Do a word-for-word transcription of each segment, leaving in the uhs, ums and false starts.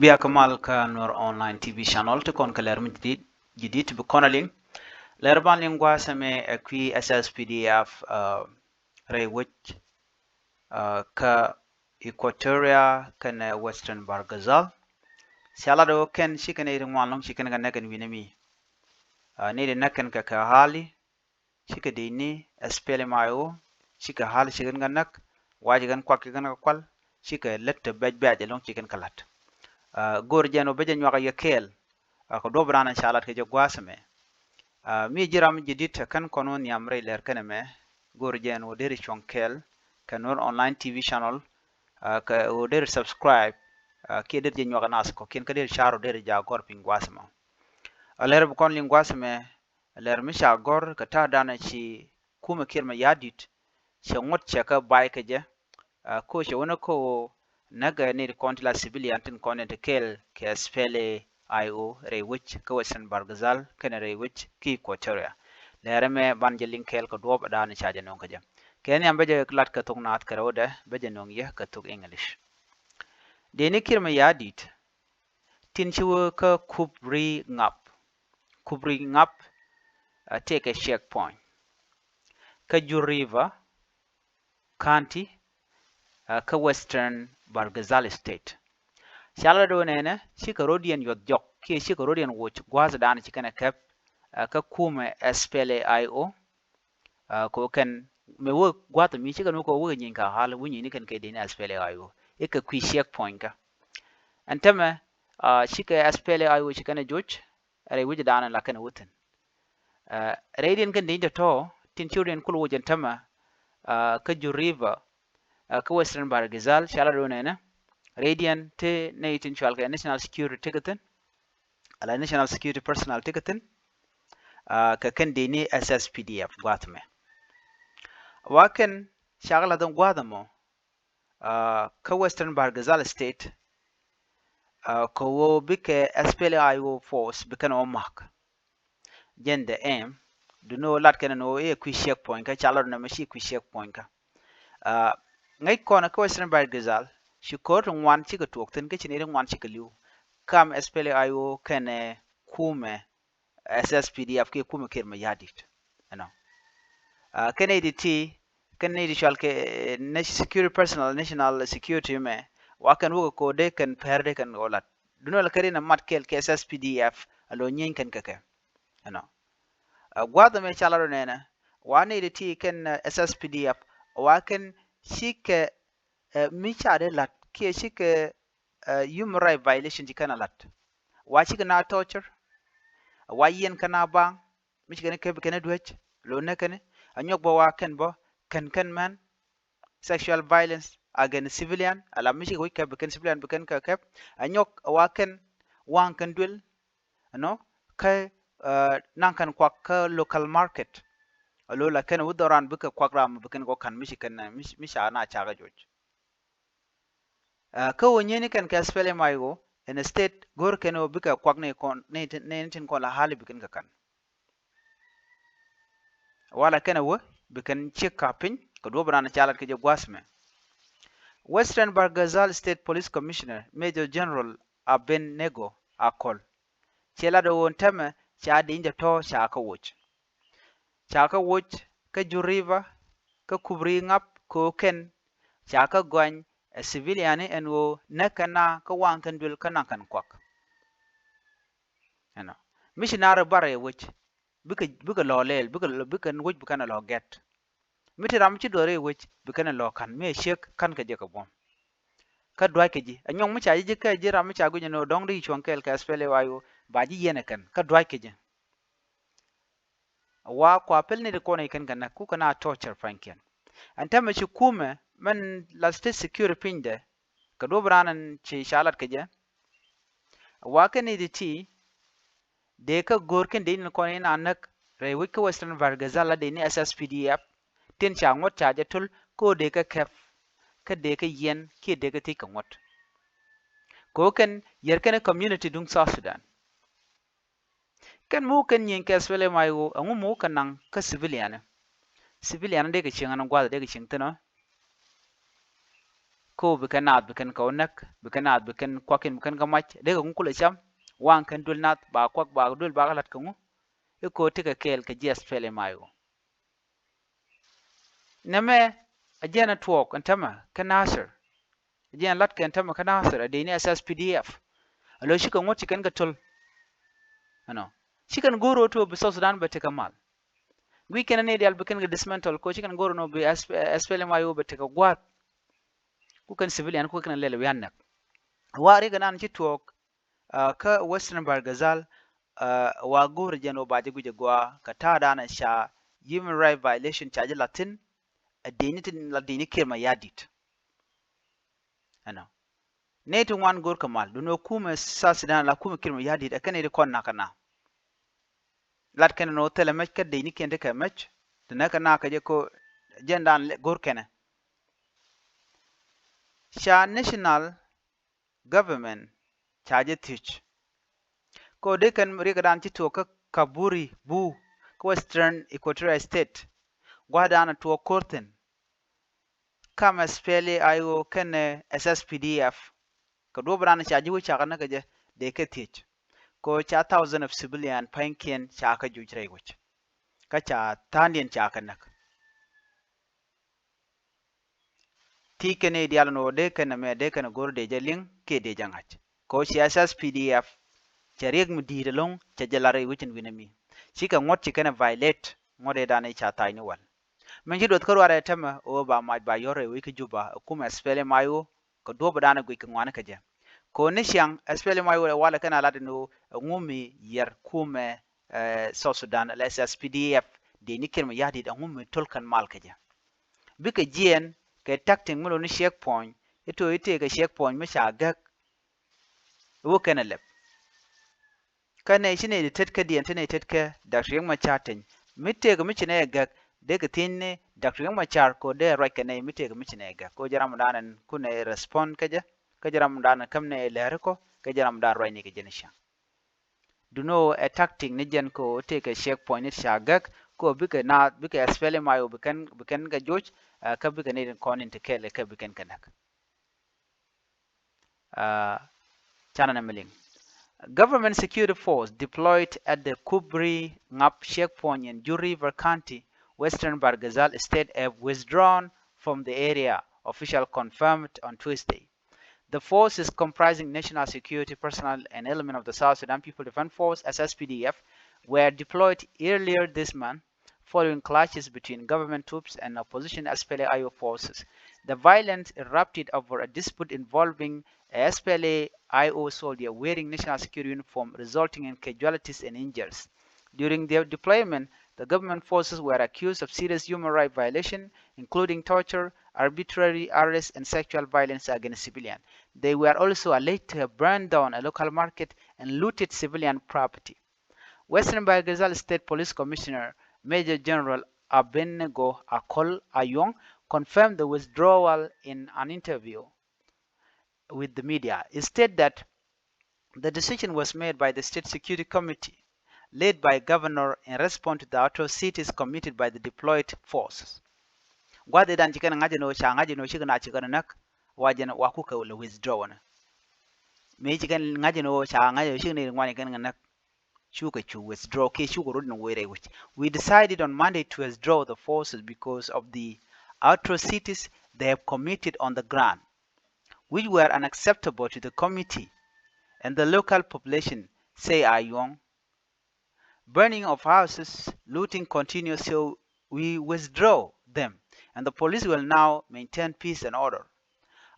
Bia kä mal kä Nuer Online T V channel ti kɔn kɛ lɛr mi jidit, jidit bi kɔn a liŋ. Lɛr ban liŋ gua̱a̱th ɛmɛ ɛ kui̱ S S P D F, uh, rɛy wec, uh, kä Equatoria kɛnɛ Western Bahr el Ghazal. Cia lat ɣöö kɛn cikɛ nɛy ti ŋuan lɔ̱ŋ cikɛn kɛ näk ɛn wi̱nɛ mi. Uh, nɛy ti näk kɛn kɛ kɛ hali, cikɛ dec ni S P L M I O, cikɛ hal cikɛn kɛ näk, wac kɛn kuak cikɛn kɛ kual, cikɛ lät te bɛc bɛc ɛlɔ̱ŋ cikɛn kɛ la̱t. Ah, go̱o̱r jɛn ɣöö bä jɛ nyuak a yɛ kɛɛl, ah, kɛ duɔ̱p raan ca lat kɛ jɛ gua̱a̱th ɛmɛ. Ah, mi ji̱ ram jɛ di̱t ɛ kän kɔn wä nhiam rɛy lɛr kɛn ɛmɛ, go̱o̱r jɛn ɣöö deri cuɔ̱ŋ kɛɛl kɛ Nuer Online T V channel, ah, kɛ ɣöö deri subscribe, ah, kiɛ deri jɛ nyuak a nath kɔ̱kiɛn kä deri car ɣöö deri jɛ a gɔ̱r piny gua̱a̱th ɛmɛ. A lɛr bi kɔn liŋ gua̱a̱th ɛmɛ, lɛr mi ca gɔ̱r kɛ ta̱a̱ danɛ ci kumɛ Kiir Mayardit cɛ ŋuɔ̱t cɛ kä bay kɛ jɛ, ah, ko cɛ wänä ko näk ɛ nɛy ti kɔn ti la civilian tin kɔn ti kɛɛl kɛ S P L A I O rɛy wec kä Western Bahr el Ghazal kɛnɛ rɛy wec kä Equatoria. Lɛr ɛmɛ ban jɛ liŋ kɛɛl kɛ duɔ̱ɔ̱p ɛ danɛ ca jɛ nöŋ kɛ jɛ. Kɛ nhiam bä jɛ lat kɛ thok naath kɛ rɛwdɛ bä jɛ nöŋ yɛ kɛ thok English. Dee ni Kiir Mayardit tin ci wä kä Kubri Ngap. Kubri Ngap, ah, tëëkɛ checkpoint kä Jur River County, ah, kä Western Bahr el Ghazal State. Ca lat ɣöö nɛnɛ cikɛ rɔ̱diɛn yuɔth jɔk kiɛ cikɛ rɔ̱diɛn woc gua̱a̱th danɛ ci kɛn ɛ kɛp, ah, kä kumɛ S P L A I O, ah, kɛ ɣöö kɛn mëë wä gua̱a̱th mi cikɛ nu kɛ wä wä kɛ nyiny kɛ hal wä nyiny ni kɛn kɛ dee ni S P L A I O i̱ kɛ kui̱ checkpoint kä. Ɛn tämɛ, ah, cikɛ S P L A I O ci kɛn ɛ joc rɛy wi̱c danɛ la kɛn ɛ wä thi̱n. Ah, rɛydiɛn kɛn dee ni tɔ̱tɔ̱ tin ci rɔ̱diɛn kul woc ɛn tämɛ, ah, kä Jur River, ah, kä Western Bahr el Ghazal ca lat ɣöö nɛnɛ rɛydiɛn te nɛy tin cual kɛ national security tekɛ thi̱n, ala national security personnel tekɛ thi̱n, ah, kɛ kɛn dee ni S S P D F gua̱a̱th ɛmɛ. Wa kɛn cakɛ la̱th ɛn gua̱a̱th ɛmɔ, ah, kä Western Bahr el Ghazal State, ah, kɛ ɣöö bikɛ S P L A I O force bi kɛn ɣöö ma̱k. Jɛn the aim, duŋni ɣöö lat kɛn ɛn ɣöö i̱ ɛ kui̱ checkpoint kä ca lat ɛn ɛmɛ ci kui̱ checkpoint kä. Ah, ŋäc kɔn kä Western Bahr el Ghazal ci ko̱r ti ŋuan cikɛ tuɔɔk thi̱n kä ci nɛy ti ŋuan cikɛ li̱w. Kam S P L A I O kɛnɛ kumɛ S S P D F kiɛ kumɛ Kiir Mayardit. Ɛnɔ. Ah, kɛn nɛy ti ti, kɛn nɛy ti cual kɛ, eh, nat-, security personnel, national security mɛ, wa kɛn wä kɛ ko̱r dee kɛn pɛr dee kɛn ɣöö lat. Duŋni ɣöö la kɛ rin a mat kɛɛl kɛ S S P D F a lo̱ nyieeny kɛn kɛ kɛ. Ɛnɔ. Ah, gua̱a̱th ɛmɛ ca lat ɣöö nɛnɛ, wa nɛy ti ti kɛn, eh, S S P D F, wa kɛn cikɛ, eh, mi ca dee la̱t kiɛ cikɛ, eh, human right violation ci kɛn a la̱t. Wa cikɛ na torture, wa yiɛn kɛn a baŋ, mi ci kɛn kɛ bi kɛn a duec, lo̱ näk kɛn, a nyɔk bä wa kɛn bä, kɛn kɛn mɛn, sexual violence against civilian, ala mi ci kɛ wi̱c kɛp bi kɛn civilian bi kɛn kɛ kɛp, a nyɔk wa kɛn waŋ kɛn duel, ɛnɔ, kä, eh, naŋ kɛn kuak kä local market. A lo̱ la kɛn wä dhɔran bikɛ kuak ram bi kɛn kɔ ka̱n mi ci kɛn, mi, mi ca na cakɛ joc. Ah, kä ɣöö nyieeni kɛn kɛ S P L M I O ɛn state go̱r kɛn ɣöö bikɛ kuak ni kɔn, ni tin, ni tin kɔn la hali bi kɛn kɛ ka̱n. Wala kɛn ɛ wä bi kɛn ciek ka piny kɛ duɔ̱p raan ca lat kɛ jɛ gua̱a̱th mɛ. Western Bahr el Ghazal State Police Commissioner Major General Aben Nego Akol cɛ lat ɣöö ɛn tämɛ ca dee ni tɔ̱ ca kä woc. Ca kä woc kä Jur River kä Kubri Ngap kɛ ɣöö kɛn ca kä gɔany ɛ civilian ni ɛn ɣöö näk kɛn na kä waŋ kɛn duel kä naŋ kɛn kuak. Ɛnɔ. Mi ci naar ɛ bar ɛ wec bikɛ, bikɛ lɔ lɛl, bikɛ, bikɛ wec bikɛn ɛ lɔ gɛt. Mi ti ram ci duɔr ɛ wec bikɛn ɛ lɔ ka̱n mi ɛ ciek ka̱n kɛ jɛ kɛ buɔ̱m. Kä duac kɛ ji̱ ɛ nyɔk mi ca ji̱ ji̱ kɛ ji̱ ram mi ca guic ɛn ɣöö dɔ̱ŋ di cuɔ̱ŋ kɛɛl kɛ S P L A I O ba ji̱ yiɛn ɛ kɛn kä duac kɛ ji̱. Wa kua pil ni ti kɔn i̱ kɛn kɛ näk ku kɛn a torture pa̱nykiɛn. Ɛn täämɛ ci kumɛ mɛn la state security pinydɛ kɛ duɔ̱p raan ɛn ci ca lat kɛ jɛ. Wa kɛn ni ti ti dee kä go̱o̱r kɛn dee ni kɔn in a näk rɛy wec kä Western Bahr el Ghazal la dee ni S S P D F tin ca ŋuɔ̱t ca jɛ tul kä dee kä kɛp kä dee kä yiɛn kiɛ dee kä thiec kɛ ŋuɔ̱t. Kɛ ɣöö kɛn yɛr kɛn community duŋ South Sudan. Kɛn mi wä kɛn nyieny kɛ S P L M I O, ɛŋu mi wä kɛn naŋ kä civilian? Civilian dee kɛ cieŋ ɛn gua̱th dee kɛ cieŋ thi̱n ɔ. Kɛ Ko bi kɛn naath bi kɛn kɛ wä näk, bi kɛn naath bi kɛn kuakin bi kɛn kɛ mac, dee kɛ ŋu kulɛ cam, waŋ kɛn duël naath ba kuak ba duël ba kɛ la̱t kɛ ŋu. I̱ ko tekɛ kɛɛl kɛ ji̱ S P L M I O. Nɛmɛ a jiɛn a tuɔɔk ɛn tämɛ kä Nasir. A jiɛn lat kɛ ɛn tämɛ kä Nasir a dee ni S S P D F. A lo̱c cikɛ ŋuɔ̱t ci kɛn kɛ töl. Ɛnɔ ci kɛn go̱o̱r ro̱o̱ tuɔɔk bi South Sudan bɛ tekɛ mal. Guic kɛn ni dial bi kɛn kɛ dismantle ko ci kɛn go̱o̱r nɔ bi S P, S P L M I O bɛ tekɛ gua̱a̱th. Ku kɛn civilian ku kɛn lɛl wi̱i̱ anɛk. Wa rik ɛnan ci tuɔɔk, ah, kä Western Bahr el Ghazal, ah, wa go̱o̱r jɛn wä ba jɛ guic a gɔaa kɛ ta̱a̱ danɛ ca human right violation ca jɛ la̱thi̱n. A dee ni tin la dee ni Kiir Mayardit. Ɛnɔ nɛy ti ŋuan go̱o̱r kɛ mal dun wä kumɛ South Sudan la kumɛ Kiir Mayardit ɛ kɛn nɛy ti kɔn nakä na. Lat kɛn ni wä thilɛ mɛc kä dee ni kiɛn ti kɛ mɛc ti näk kɛ na kɛ jɛ ko jɛn dan go̱o̱r kɛnɛ. Ca national government ca jɛ thiec. Ko dee kɛn riɛk dan ci tuɔɔk kä Kaburi Bu kä Western Equatoria State. Gua̱a̱th dan tuɔɔk ko̱r thi̱n. Kam S P L A I O kɛnɛ S S P D F. Kɛ duɔ̱p dan ca ji̱ wä cakɛ näk kɛ jɛ dee kɛ thiec. Ko ca thousand of civilian pa̱nykiɛn ca kɛ juc rɛy wec. Kä ca tha̱a̱ndiɛn ca kɛ näk. Thiec kɛn i̱ diaal ni ɣöö dee kɛn ɛmɛ dee kɛn ɛ go̱r dee jɛ liŋ kiɛ dee jɛ ŋa̱c. Kɛ ɣöö ci S S P D F cɛ riɛk mi di̱i̱t ɛlɔ̱ŋ cɛ jɛ lar i̱ wecin wi̱n ɛmi. Cikɛ ŋuɔ̱t ci kɛn ɛ violate ŋuɔ̱t ëë dan i̱ ca tha̱a̱c ni wal. Min ci duɔth kä ruaar ɛ tɛmɛ ɣöö ba mac ba yɔ̱r ɛ wec kä Juba ɛ kumɛ S P L M I O kɛ duɔ̱ɔ̱p ëë dan ɛ guic kɛ ŋuani kɛ jɛ. Kɛ ɣöö ni ciaŋ S P L M I O ɛ walɛ kɛn a lat ɛn ɣöö ɛŋu mi yɛr kumɛ, eh, South Sudan ala S S P D F dee ni Kiir Mayardit ɛŋu mi töl kɛn mal kɛ jɛ. Bikɛ jiɛɛn kɛ tactic mi lo ni checkpoint i̱ to̱ i̱ tëëkɛ checkpoint mi ca gäk. I̱ wä kɛn ɛ lɛp. Kä nɛy ci nɛy ti tet kä diɛn te nɛy tet kä Dak Riek Machar Teny mi tëëkɛ mi ci nɛy ɛ gäk dee kɛ thiecni Dak Riek Machar ko dee ruac kɛ nɛy mi tëëkɛ mi ci nɛy ɛ gäk ko jɛ ram dan ɛn kun ɛ respond kä jɛ. Kä jɛ ram dan ɛn käm nɛy ɛ lääri kɔ kä jɛ ram dan ruacni kɛ jɛ ni ciaŋ. Duno ɛ tactic ni jɛn ko tëëkɛ checkpoint ni ca gäk ko bikɛ na bikɛ S P L M I O bikɛn bikɛn kɛ joc, eh, kä bikɛ ni kɔn in ti kɛɛl kɛ bikɛn kɛ näk. Uh, canɛ nɛ mi liŋ. Government security force deployed at the Kubri Ngap checkpoint in Jur River County, Western Bahr el Ghazal State, have withdrawn from the area, official confirmed on Tuesday. The forces, comprising national security personnel and element of the South Sudan People Defense Force, S S P D F, were deployed earlier this month following clashes between government troops and opposition S P L A I O forces. The violence erupted over a dispute involving a S P L A I O soldier wearing national security uniform, resulting in casualties and injuries. During their deployment, the government forces were accused of serious human rights violation, including torture, arbitrary arrest, and sexual violence against civilians. They were also alleged to have burned down a local market and looted civilian property. Western Bahr el Ghazal State Police Commissioner Major General Abednego Akol Ayong confirmed the withdrawal in an interview with the media. He stated that the decision was made by the State Security Committee, led by Governor, in response to the atrocities committed by the deployed forces. Gua̱th idan ci kɛn ŋa̱c ɛn ɣöö ca ŋa̱c ɛn ɣöö cikɛ na cikɛ näk wa jɛn wa kukɛ lɛ withdraw ɛn. Mëë ci kɛn ŋa̱c ɛn ɣöö ca ŋa̱c ɛn ɣöö cikɛ ni ŋuan kɛn kɛ näk. Cukɛ cu withdraw kiɛ cukɛ rot ni wec rɛy wec. We decided on Monday to withdraw the forces because of the atrocities they have committed on the ground, which were unacceptable to the committee and the local population, say Ayong. Burning of houses, looting continues, so we withdraw them, and the police will now maintain peace and order.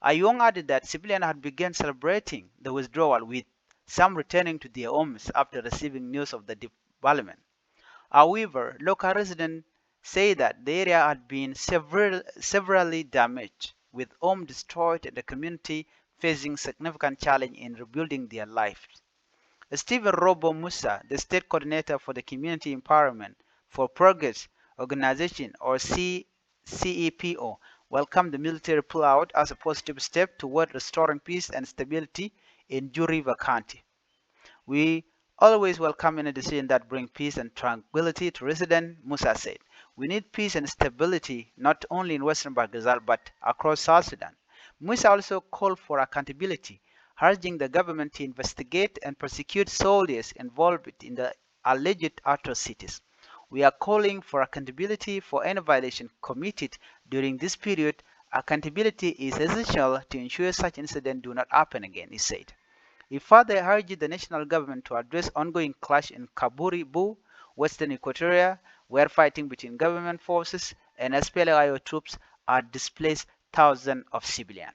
Ayong added that civilians had begun celebrating the withdrawal, with some returning to their homes after receiving news of the development. However, local residents say that the area had been several, severely damaged, with homes destroyed and the community facing significant challenge in rebuilding their lives. Stephen Robo Musa, the state coordinator for the Community Empowerment for Progress Organization, or C C E P O, welcomed the military pullout as a positive step toward restoring peace and stability in Jur River County. We always welcome any decision that brings peace and tranquility to residents, Musa said. We need peace and stability not only in Western Bahr el Ghazal but across South Sudan. Musa also called for accountability, urging the government to investigate and prosecute soldiers involved in the alleged atrocities. We are calling for accountability for any violation committed during this period. Accountability is essential to ensure such incidents do not happen again, he said. He further urged the national government to address ongoing clash in Kaburi Bu, Western Equatoria, where fighting between government forces and S P L A I O troops are displaced thousands of civilians.